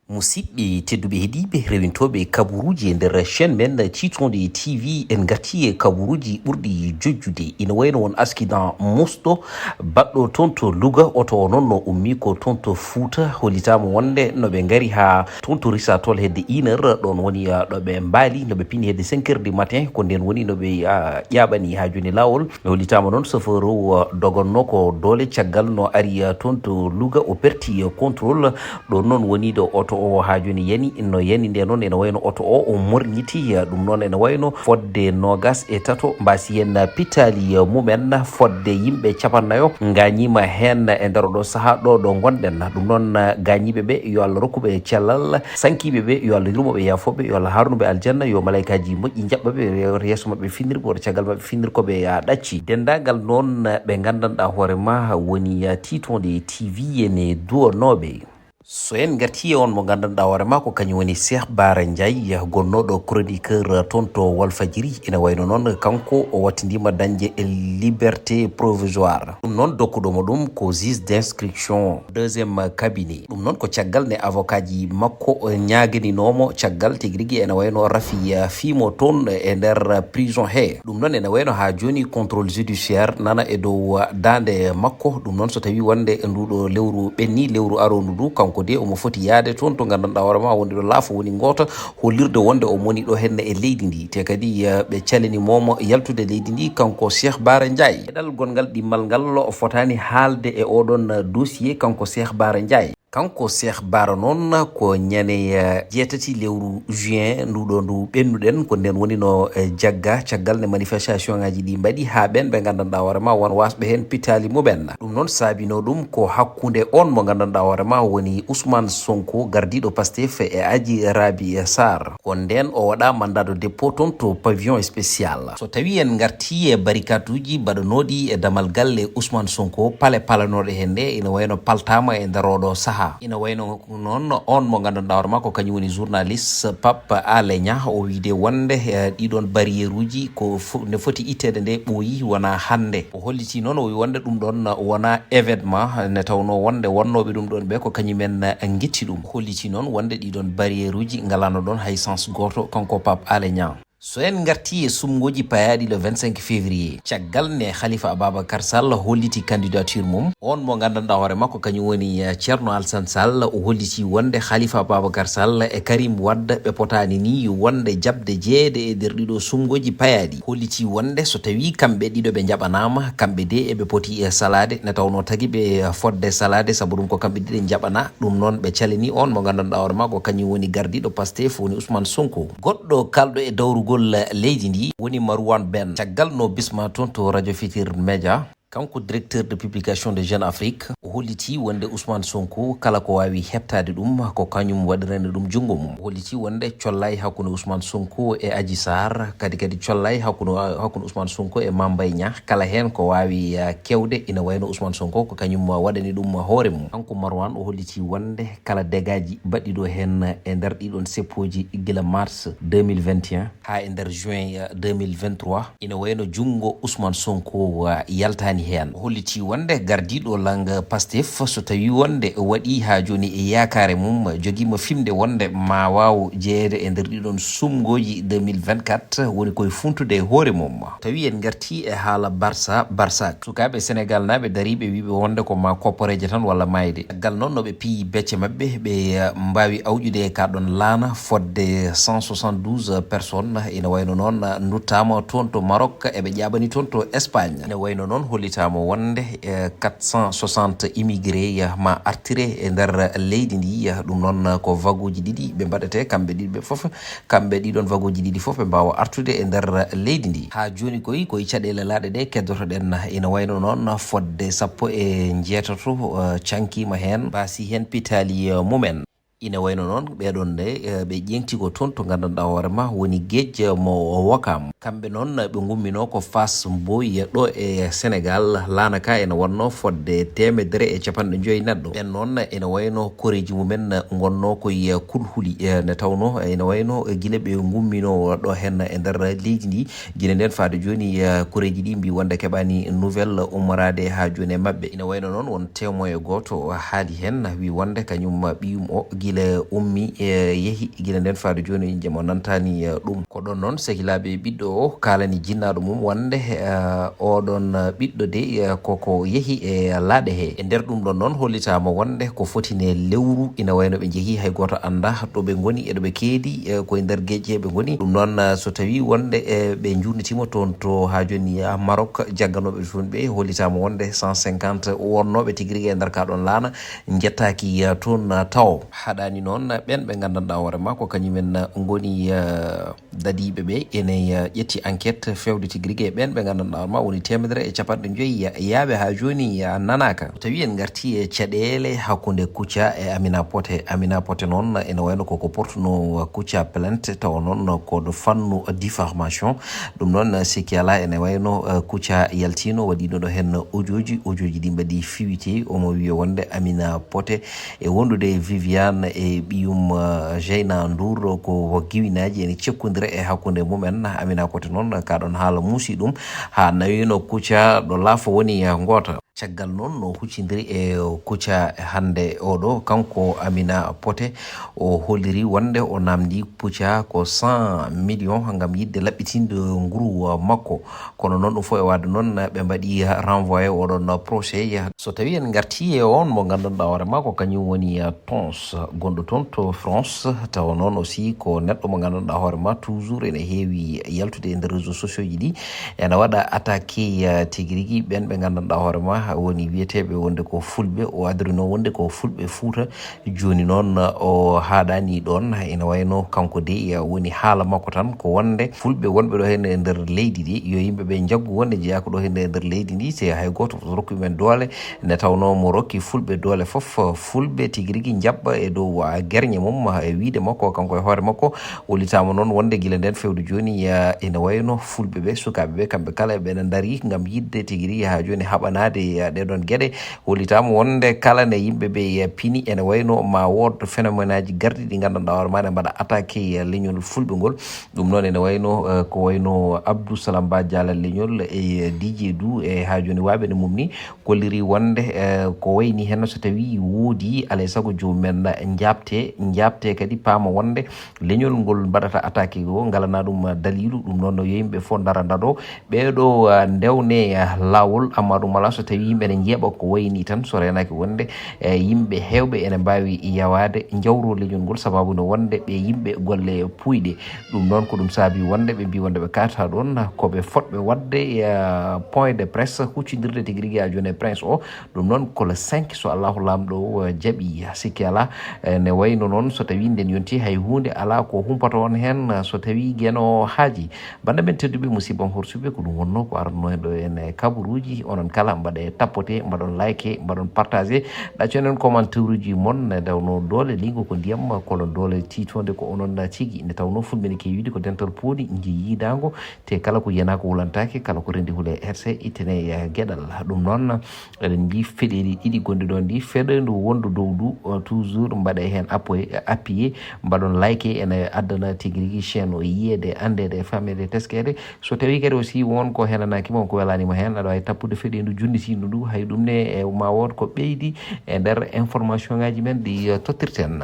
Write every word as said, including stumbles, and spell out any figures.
Musidɓe tedduɓe heɗiiɓe rewintooɓe kaburuuji e nder chaîne men Tiitonde T V, en ngartii e kaburuuji ɓurɗi jojjude. Ina wayno won accident musɗo baɗɗo toon to Louga. Oto o noon no ummii ko toon to Fuuta. Hollitaama wonde no ɓe ngari haa toon to Risatol hedde une heure, ɗoon woni, ah, ɗo ɓe mbaali, no ɓe pini hedde cinq heures du matin. Ko ndeen woni no ɓe, ah, ƴaaɓani haa jooni laawol. Hollitaama noon chauffeur o, ah, dogannoo ko doole, caggal no ari, ah, toon to Louga, o perti, ah, contrôle. Ɗoon noon woni ɗo oto o haa jooni yani. No yani nde noon ene wayno oto o o morñiti, ah, ɗum noon ene wayno fodde noogas e tato mbaasi heen pittaali, ah, mumen, fodde yimɓe capannayo ngaañiima heen e nder oɗo sahaa ɗo, ɗo ngonɗen. Ɗum noon, ah, gaañiiɓe ɓe yo Allah rokku ɓe cellal, sankiiɓe ɓe yo Allah yurmo ɓe, yaafo ɓe, yo Allah haarnu ɓe aljanna, yo malaykaaji moƴƴi njaɓɓa ɓe, yo yeeso maɓɓe finnir, woto caggal maɓɓe finnir ko ɓe, ah, ɗacci. Denndaangal noon ɓe nganndanɗaa hoore ma woni, ah, Tiitonde T V ene duwanooɓe. So en ngartii e on mo nganndanɗaa hoore ma ko kañum woni Cheikh Bara Ndiaye, gonnooɗo chroniqueur toon to Walfadjiri, ina wayno noon kanko o wattindiima dañde liberté provisoire. Ɗum noon dokkuɗo mo ɗum ko juge d'instruction deuxième cabinet. Ɗum noon ko caggal nde avocat ji makko ñaaganinooma caggal tigi rigi, ene wayno rafi, eh, fiimo toon e nder prison he. Ɗum noon ene wayno haa jooni contrôle judiciaire nana e dow daande makko. Ɗum noon so tawii wonde e nduuɗo lewru ɓenni, lewru aroondu ndu, kanko de omo foti yaade toon to nganndanɗaa hoore ma woni ɗo laafo woni ngoota, hollirde wonde o moni ɗo henne e leydi ndi. Te kadi, eh, ɓe calini momo yaltude leydi ndi, kanko Cheikh Bara Ndiaye. Geɗal gonngal ɗimmal ngal o fotaani haalde e oɗon dossier, kanko Cheikh Bara Ndiaye. Kanko Cheikh Bara noon ko ñande, eh, jeetati lewru juin nduɗo ndu ɓennuɗen, ko nden woni no, eh, jagga caggal nde manifestation ngaji ɗi mbaɗi haa ɓen ɓe nganndanɗaa hoore ma won wasɓe heen pittaali mumen. Ɗum noon saabino ɗum ko hakkunde on mo nganndanɗaa hoore ma woni Ousmane Sonko, gardiiɗo Pastef, e Adji Raby Sarr. Ko nden o waɗa mandat de dépôt toon to pavillon spécial. So tawi en ngartii e barikatuuji baɗanooɗi e damal galle Ousmane Sonko, pale palanooɗe heen ɗe ina wayno paltaama e nder oɗo sahaa. Ina wayno noon on mo nganndanɗaa hoore ma ko kañum woni journaliste Pape Alé Niang, o wiide wonde, eh, ɗiɗon barrière uji ko fo-, ne foti itteede nde ɓooyi wona hannde. O holliti noon o wi wonde ɗum ɗon wona événement, ne tawno wonde wonnooɓe ɗum ɗon ɓe ko kañumen, eh, ngitti ɗum. Holliti noon wonde ɗiɗon barrière uji ngalano ɗon hay sens gooto, kanko Pape Alé Niang. So en ngartii e sumngooji payaaɗi le vingt-cinq février, caggal nde Khalifa Ababacar Sall holliti candidature mum, on mo nganndanɗaa hoore makko kañum woni, eh, Thierno Alassane Sall, o holliti wonde Khalifa Ababacar Sall e Karim Wade ɓe potaani ni wonde jaɓde jeyeede e nder ɗiɗo sumngooji payaaɗi. Holliti wonde so tawii kamɓe ɗiɗo ɓe njaɓanaama, kamɓe de eɓe poti, eh, salaade, nde tawnoo tagi ɓe, eh, fodde salaade, sabu ɗum ko kamɓe ɗiɗo njaɓanaa. Ɗum noon ɓe calini on mo nganndanɗaa hoore makko kañum woni gardiiɗo Pastef woni Ousmane Sonko. Goɗɗo kalɗo e dawrugol leydi ndi woni Marouane Ben. Caggal no bisma toon to Radio Futurs Médias, kanko directeur de publication de Jeune Afrique, o holliti wonde Ousmane Sonko kala ko waawi heɓtaade ɗum ko kañum waɗirani ɗum junngo mum. O holliti wonde collay hakkunde Ousmane Sonko e Adji Sarr, kadi kadi collay hakkunde, hakkunde Ousmane Sonko e Mame Mbaye Niang, kala heen ko waawi, eh, kewde ina wayno Ousmane Sonko ko kañum waɗani ɗum hoore mum. Kanko Marouane o holliti wonde kala dégâts ji baɗɗi ɗo heen e nder ɗiɗon seppooji gila mars deux mille vingt et un haa e nder juin, eh, deux mille vingt-trois, ina wayno junngo Ousmane Sonko, eh, yaltaani heen. O holliti wonde gardiiɗo lannga Pastef so tawii wonde waɗi haa jooni e yaakaare mum, jogiima fimde wonde ma waaw jeyeede e nder ɗiɗon sumngooji deux mille vingt-quatre, woni koye funtude e hoore mum. Tawi en ngartii e haala Barça, Barça. Sukaaɓe Senegal naaɓe dariiɓe wiiɓe wonde ko ma kopporeeje tan walla maayde. Caggal noon no ɓe piyi becce maɓɓe, ɓe, eh, mbaawi awƴude ka ɗon laana fodde cent soixante-douze personnes. Ina wayno noon, eh, nduttaama toon to Maroc, eɓe ƴaaɓani toon to Espagne. Ina wayno noon hollitaama wonde, eh, quatre cent soixante immigrés, eh, ma artire e nder leydi ndi. Eh, ɗum noon ko vaguuji ɗiɗi ɓe mbaɗete kamɓe ɗiɗi ɓe fof. Kamɓe ɗiɗon vaguuji ɗiɗi fof ɓe mbaawa artude e nder leydi ndi. Haa jooni koy, koye caɗeele laaɗe ɗe keddotoɗen, ina wayno noon fodde sappo e njeetato, eh, cankiima heen, mbaasi heen pittaali, eh, mumen. Ina wayno noon ɓeɗon nde, eh, ɓe ƴeŋti ko toon to nganndanɗaa hoore ma woni geej mo Wokam. Kamɓe noon ɓe ngumminoo ko Fass Mboy ɗo e Senegal. Laana ka ene wonnoo fodde teemedere e capanɗe joyi neɗɗo. Ɓen noon ene wayno koreeji mumen ngonnoo koye kulhuli, eh, nde tawnoo ene wayno gila ɓe ngumminoo ɗo heen e nder leydi ndi. Gila nden faade jooni, eh, koreeji ɗi mbi wonde keɓaani nouvelle ummoraade haa jooni e maɓɓe. Ina wayno noon won témoin gooto haali heen, wi wonde kañum ɓiyum o gila nde ummi e yehi gila nden faade jooni, jamo nantaani, eh, ɗum. Ko ɗon noon sehilaaɓe ɓiɗɗo o kaalani jinnaaɗo mum wonde, eh, oɗon ɓiɗɗo de, eh, koko yehi e laaɗe he. E nder ɗum ɗon noon hollitaama wonde ko foti ne lewru ina wayno ɓe njehi hay gooto annda ɗo ɓe ngoni e ɗo ɓe keedi, eh, koye nder geeƴe ɓe ngoni. Ɗum noon, eh, so tawi wonde, eh, ɓe njuurnitiima toon to haa jooni, eh, Maroc, jagganooɓe toon ɓe hollitaama wonde cent cinquante wonnooɓe tigi rigi e nder kaa ɗoon laana njettaaki, eh, toon, eh, tawo. Haɗaani noon, eh, ɓeen ɓe nganndanɗaa hoore maa ko kañumen, eh, ngoni, eh, dadiiɓe ɓe ene, eh, ƴetti enquête feewde tigi rigi e ɓeen ɓe nganndanɗaa hoore maa woni teemedere e capanɗe joyi ya-, yaaɓe haa jooni, eh, nanaaka. Tawi en ngartii e caɗeele hakkunde Kouthia e Amina Poté. Amina Poté noon ene wayno koko portunoo Kouthia plainte tawa noon ko ɗo fannu diffamation. Ɗum noon sikki alaa ene wayno, eh, Kouthia yaltiino waɗiino ɗo heen audioji, audioji ɗi mbaɗi fuité, omo wiya wonde Amina Poté e wondude e Viviane e ɓiyum, eh, Jeina Ndour ko giwinaaji ene cekkondira e hakkunde mumen. Amina Poté noon kaa ɗoon haala muusi ɗum haa nawino Kouthia ɗo laafo woni, eh, ngoota. Caggal noon no huccindiri e Kouthia hannde oɗo, kanko Amina Poté, o holliri wonde o namndi Kouthia ko cent millions ngam yiɗde laɓɓitinde nguru makko. Kono noon ɗum fof e waɗde noon ɓe mbaɗi renvoyé oɗon procès. So tawi en ngartii e on mo nganndanɗaa hoore maa ko kañum woni Tons, gonɗo toon to France, tawa noon aussi ko neɗɗo mo nganndanɗaa hoore maa toujours ene heewi yaltude e nder réseaux sociaux ji ɗi, ene waɗa attaqué, eh, tigi rigi ɓeen ɓe nganndanɗaa hoore maa woni wiyeteeɓe wonde ko fulɓe, o adrino wonde ko fulɓe Fuuta. Jooni noon, o haaɗaani ɗoon, ene wayno kanko dey, eh, woni haala makko tan ko wonde fulɓe wonɓe ɗo heen e nder leydi ndi, yo yimɓe ɓe njaggu wonde njeyaa ko ɗo heen e nder leydi ndi, si hay gooto fof rokki men doole, nde tawnoo mo rokki fulɓe doole fof, fulɓe tigi rigi njaɓɓa e dow, ah, gerñe mum, ah, e wiyde makko, kanko e hoore makko, hollitaama noon wonde gila ndeen feewde jooni, ah, ene wayno fulɓe ɓe, sukaaɓe ɓe, kamɓe kala eɓe ndarii ngam yiɗde tigi rigi haa jooni haɓanaade, ah, ɗee ɗoon geɗe. Hollitaama wonde kala nde yimɓe ɓe, ah, pini, ene wayno ma wood phénomène aji garɗi ɗi nganndanɗaa hoore maa ne mbaɗa attaqué, ah, leñol fulɓe ngol. Ɗum noon ene wayno, ah, ko wayno Abdou Salam Ba Diallo leñol e D J Dou e haa jooni waaɓe ne mum ni. Kolliri wonde, eh, ko wayni heen so tawi woodi, alay sago joomum en njaabte, njaabte kadi paama wonde leñol ngol mbaɗata attaqué o ngalana ɗum dalilu, ɗum noon yo yimɓe fof ndara ndado. Ɓeeɗo, ah, ndewne, ah, laawol, amma ɗum alaa so tawi yimɓe ne njeeɓa ko wayni tan, so reenaaki wonde, eh, yimɓe heewɓe ene mbaawi yawaade njawro leñol ngol, sababu no wonde ɓe yimɓe golle puuyɗe. Ɗum noon ko ɗum saabi wonde ɓe mbi wonde ɓe kaata ɗoon ko ɓe fotɓe waɗde, eh, point de presse huccindirde tigi rigi haa jooni e prince o. Ɗum noon ko le cinq so Allahu Laamɗo, eh, jaɓi, sikki alaa. Eh, ne wayno noon so tawi nden yonti hay huunde alaa ko humpata on heen, eh, so tawi Geno haaji. Bannde men tedduɓe, musiɓɓe, horsuɓe, ko ɗum wonnoo ko arannoo heen ɗo en, eh, kabaruuji. Onon kala mbaɗe tapote, mbaɗon like, mbaɗon partage. Ɗacconen commentaire uji mon, nde tawnoo doole liingo ko ndiyam, kono doole tiitoonde ko onon tigi. Nde tawnoo fulɓe ne keewi wiide ko dental pooɗi, njiyi yiidaango, te kala ko yiyanaa ko wulantaake, kala ko renndi hule herse, ittane, eh, geɗal. Ɗum noon, eɗen njii feɗeeli ɗiɗi gonɗi ɗoon ɗi, feɗeendu wonndu dow ndu, eh, toujours mbaɗe heen appuye, appuyé, mbaɗon like, ene addana tigi rigi chaîne o yiyeede, anndeede, faameede, teskeede. So tawii kadi aussi won ko helanaaki ma, ko welaani ma heen, aɗa waawi tappude feɗeendu junnitiindu ndu, hay ɗum ne, e, ma wood ko ɓeydi e nder information ŋaaji men ɗi, eh, tottirten.